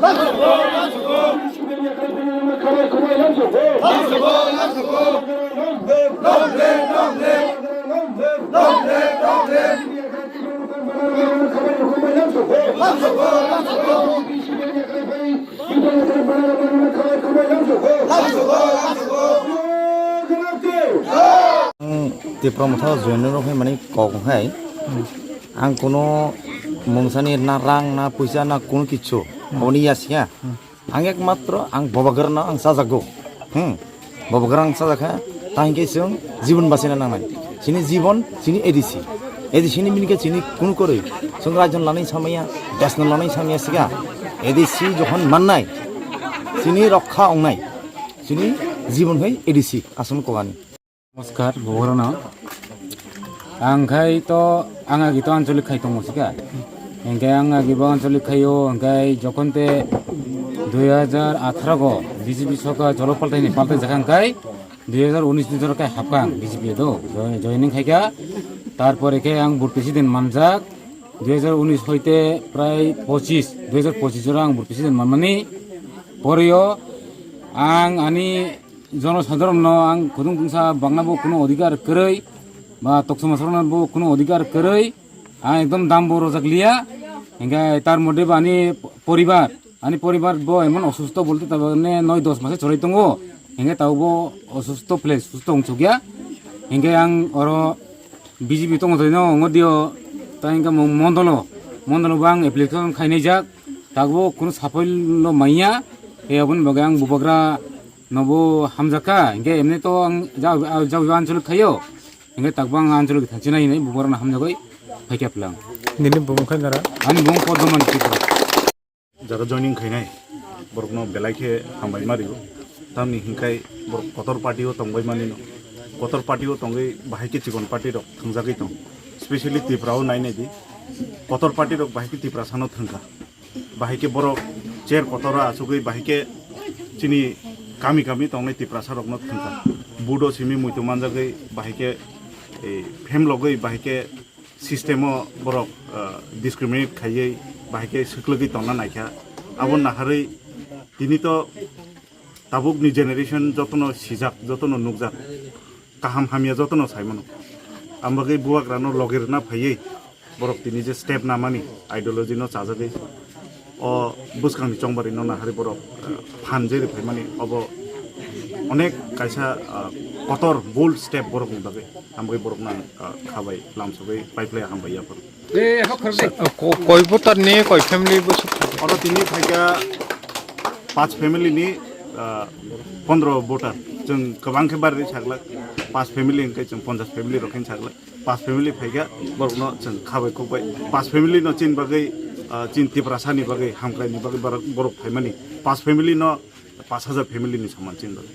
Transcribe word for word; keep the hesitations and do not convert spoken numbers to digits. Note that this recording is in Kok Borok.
Ang Tipra Motha join rok hai mani kok hai. Ang kuno mungsani na rang na puisa na kuno kichu. Aboni ya siya. Ang ekmatro ang bobagrano ang sajago. Hmm. Bobagrano ang sajak kha, ta hingke chwng jibon bachina nangnai. Chini jibon, chini A D C. A D C ni bini khe chini kunu kwrwi. Chwng raijon lanai samaya, desno lanai samaya siga. A D C jokhon mannai, chini rokha ongnai. Chini jibon hai A D C aswk kokani. Namaskar, bobagrano. Ang khai to, ang agi to ancholik khai tongo sika. Hingke ang agi bo ancholik khaio, hingke jokhon te dui hajar atharo go B J P sorkar jolo paltai ni paltai jakha hingkai dui hajar unis ni joro kai hapkha ang B J P do, join-, joining khaikha. Tarpore khe ang board president manjak, dui hajar unis hoite prai pochis, dui hajar pochis jora ang board president manmani. Porio ang ani jono sadharon no ang khudung tungsa bangna bo kuno odhikar kwrwi, ba toksoma sorokno bo kuno odhikar kwrwi, ang ekdom dam bo rojak liya, hingke tar moddhe bo ani poribar, ani poribar bo emon osustho bolte tabuk ne noi dos mase chwrai tongo, hingke tabuk bo osustho phle sustho wng sukya, hingke ang oro B J P tongo twi no ongo dio, ta hingke mo-, mondolo, mondolo bo ang application khainai jak, tabuk bo kuno saphoi lo manya, e aboni bagwi ang bubagra nobo hamjakha, hingke emne to ang ja, ja, ja ancholik khaio, hingke takbo ang ancholik thanchina hinwi bubagrano hamjagwi phaikha plang. Nini bumung khe nara? Ani bumung Poddomani Tripura. Jara joining khainai, borokno belai khe hambai ma rio. Tamni hinkhai borok kotor party o tongbai manino. Kotor party o tongwi bahai khe chikon party rok thangjagwi tong. Specially Tripura o nai nai di. Kotor party rok bahai khe Tiprasano thangkha. Bahai khe borok chair kotor o achugwi bahai khe chini kami kami tongnai Tiprasa rokno thangkha. Vote o simi muitu manjagwi bahai khe, eh, phemlogwi bahai khe system o borok, ah, discriminate khaiwi bahai khe swklwgwi tongna naikha. Abo naharwi tini to tabukni generation jotono sijak, jotono nukjak, kaham hamya jotono saimano. Ang bagwi bubagrano logi rwna phaiwi borok tini je step namani ideology no chajagwi o bwskangni chongbarino naharwi borok, ah, phan jeri phaimani obo onek kaisa, ah, kotor bold step borokni bagwi. Hambai borokno ang, ah, khabai lamsogwi paiphlai hambai yaphar. Ko-, koi voter ni koi family bo suk. Oro tini phaikha pach family ni, ah, pondro voter. Chwng kwbang khe bari saglak. Pach family hwnkhe chwng ponchas family rok khe saglak. Pach family phaikha borokno chwng khabai kokbai. Pach family no chini bagwi, ah, chini Tiprasa ni bagwi, hamkrai ni bagwi borok, borok phaimani. Pach family no pach hajar family ni soman chini bagwi.